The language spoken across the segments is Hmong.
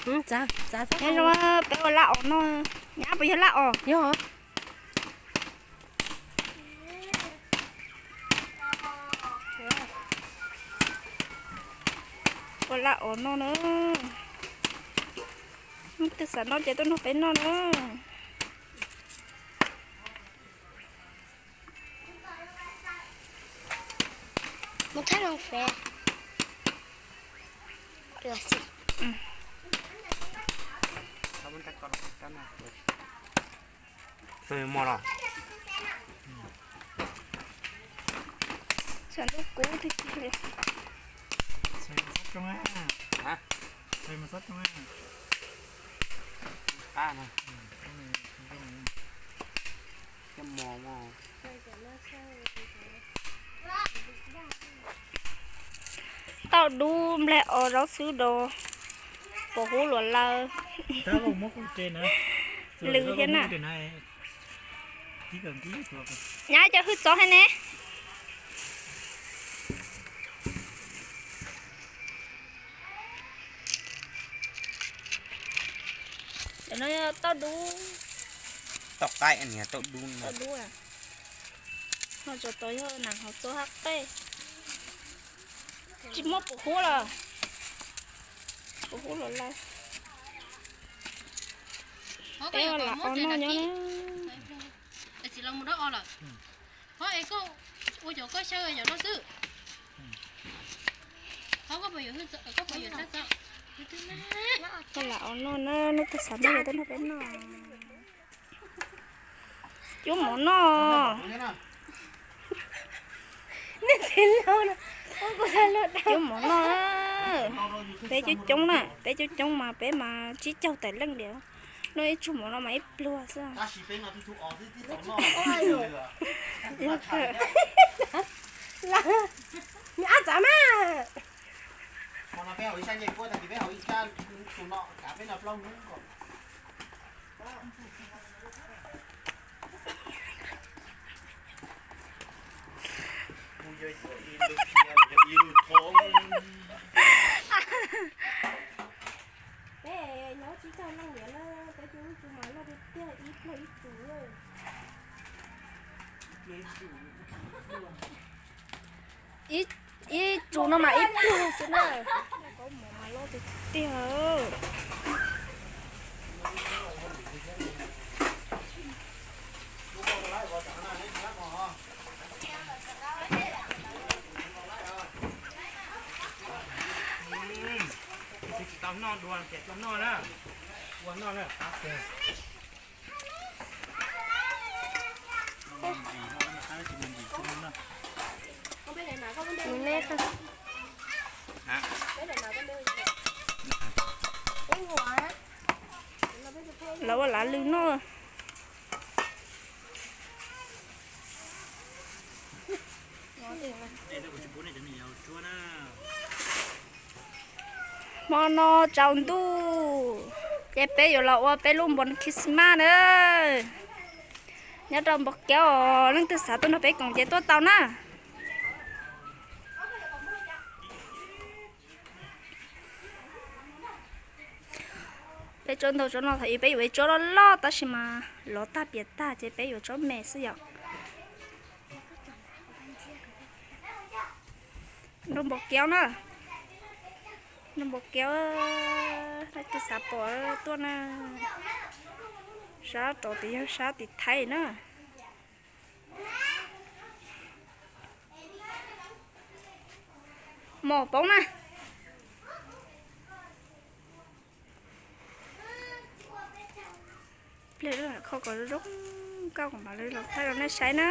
Nyob zoo, peb ua laj os no. Nyab, puas yog laj os? Yog. Ua laj os no na. Leej twg xav noj ces tuaj nrog peb noj na. Txog ntuj kub tiag tiag li. Tauj dub, nplaig os, zaub xwb dos, pos huab luam laws, lws thiab na. Nyab, cov hwj txov thiab ne. Cov no yog tauj dub. Tauj qaib, tauj dub. Ho cov tod yog nas hauv txob hab qej. Tsis muaj pos huab los? Pos huab los lawm. Peb ua lam o noj nyob na. Ua lam o noj na, leej twg xav noj los tuaj nrog peb noj. Cub mov noj. Cub mov noj. Peb coob coob na, peb coob coob mas peb mas tsib caug tawm leej diam. Noj ib tsug mov no mas ib pluag xwb. Ab txav mas. Peb nyob tsib caug leej niam na, peb coob tsum mas loj tiag tiag, ib pluag ib tsum. Ib tsum no mas ib pluag xwb na. Kaub mov mas loj tiag tiag. Tsis tau noj dua ces tau noj na. Ua noj na, qab kawg. Lawv ua lav lw noj. Hmo no tsaus ntuj ces peb yuav los ua peb lub npoo Christmas na. Nyob rau Npoo Kev os, leej twg xav tuaj nrog peb koom ces tuaj tau na. Peb tsob ntoo tsob no thaum ub peb yuav ib tsob loj loj tab sis mas lov tag piam tag ces peb yuav tsob me xwb yom. Nrog Npoo Kev na. Nrog Npoo Kev, leej twg xav pom tuaj na. Sab rov tid yog sab tim Thaib na. Mos poob na. Ple kho kom zoo zoo nkauj kom mam li los thaij rau nej saib na.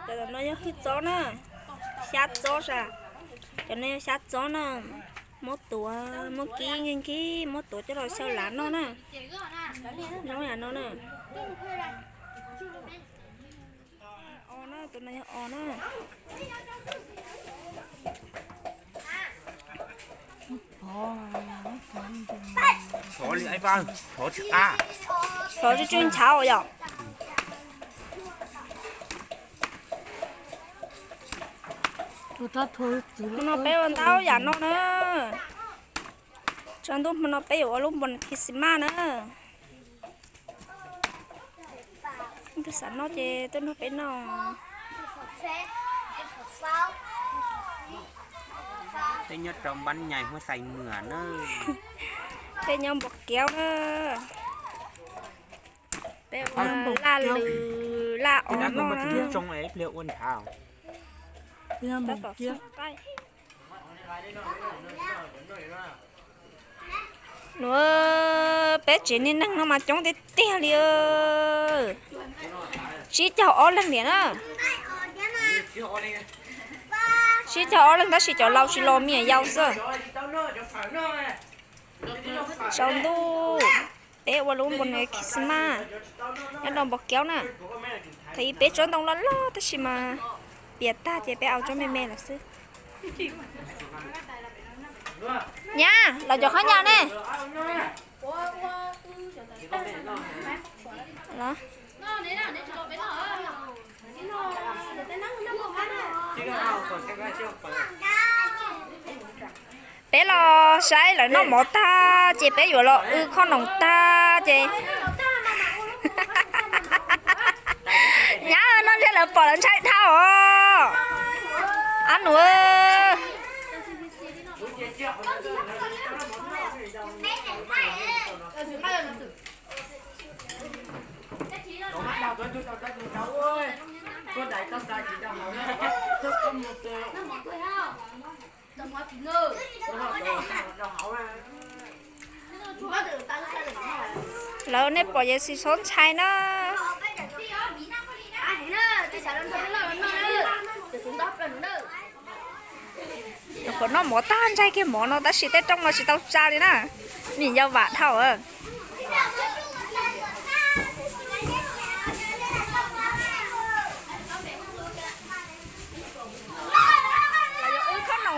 Cov no yog hwj txob na, xyab txob sas. Cov no yog xyab txob na, muab tuav, muab kib nkig nkig, muab tuav coj los xyaw lav noj na. Zoo yam no na. Os na, tus no yog os na. Thov li, thov tsis qab. Thov tsis tsis nchav yom. Hmo no peb ua ntau yam no na. Tsaus ntuj hmo no peb yuav ua lub npua Christmas na. Leej twg xav noj ces tuaj nrog peb noj. Peb nyob rau npab nyais Huab Xais Muas na. Peb nyob Npos Kiaub na. Peb ua laj lwm laj os noj na. Nua, peb tsev niag neeg no mas coob tiag tiag li. Tsib caug ob leeg tiag na. Tsib caug ob leeg tab sis cov laus tsis los, me nyuam yaus xwb. Tsaus ntuj peb ua lub npua Christmas nyob rau Npos Kiaub na. Thaum ub peb tsob ntoo loj loj tab sis mas piam tag ces peb ua tsob me me lawm xwb. Nyab, los cov qhob nyas ne. Peb los saib lawv noj mov tag ces peb yuav los wb khob noom tag ces, nyab, noj ntshe lawv pom lawv ntshai dhau os. Ab nus. Lawv nej pom ces tsis txhob ntshai na. Nyuam qhuav noj mov tag ntshai kiag mov no tab sis tej rooj no tsis tau tsa li na. Nim yau vam dhau. Lawv wb khob noom,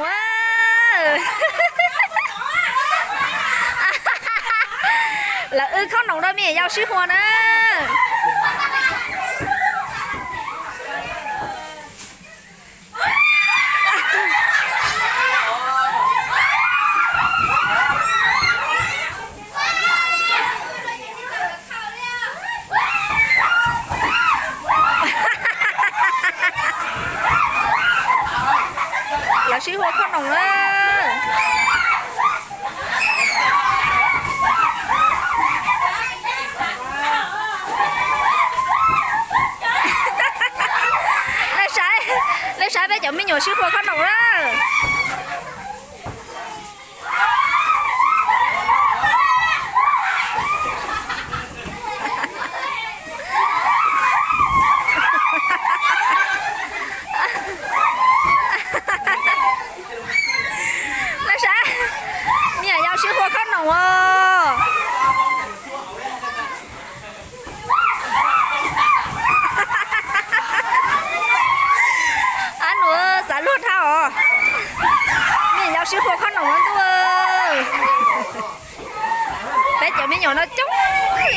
lawv wb khob noom rau me nyuam yaus sib huas na. Lawv sib huas khob noom na. Nej saib, nej saib peb cov me nyuam sib huas khob noom na. Nej saib, me nyuam yaus sib huas khob noom os. Ab nus, xav luag dhau os. Me nyuam yaus sib huas khob noom ntuj. Peb cov me nyuam no coob li.